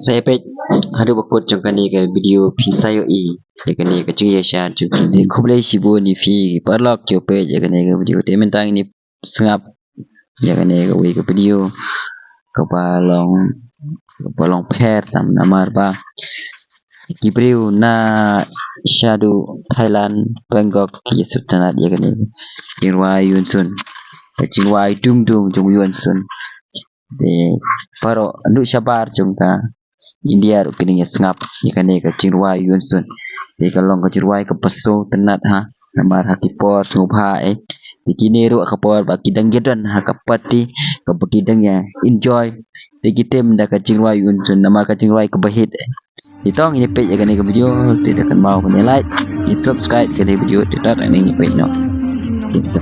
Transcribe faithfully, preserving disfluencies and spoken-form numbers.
Sa ïa peit haduh ba kut jong kane ka video phin sa ïohi ïa kane ka jingïashad jong kine. Khublei shibun ïa phi paralok kiba peit ïa kane ka video. Te mynta ngin ïa sngap ïa kane kawei ka video kaba long, kaba long pher tam namar ba ki briew na shaduh Thailand, Bangkok ki ïa sngewtynnat ïa kane ka jingrwai Yun Sun, ka jingrwai dungdung jong Yun Sun. Te baroh haduh shabar jong ka India ruh ki dang ïa sngap ïa kane ka jingrwai Yun Sun. Te ka long ka jingrwai kaba sngewtynnat ha, namar ha ki por sngewbha eh, te kine ruh ha ka por ba ki dang ïa don ha ka party kaba ki dang ïa enjoy, te ki tim da ka jingrwai Yun Sun namar ka jingrwai kaba hit eh. Te to ngin ïa peit ïa kane ka video, te da kynmaw ban ïa like, ïa subscribe kane ka video, te to ngin ïa peit noh. Te to.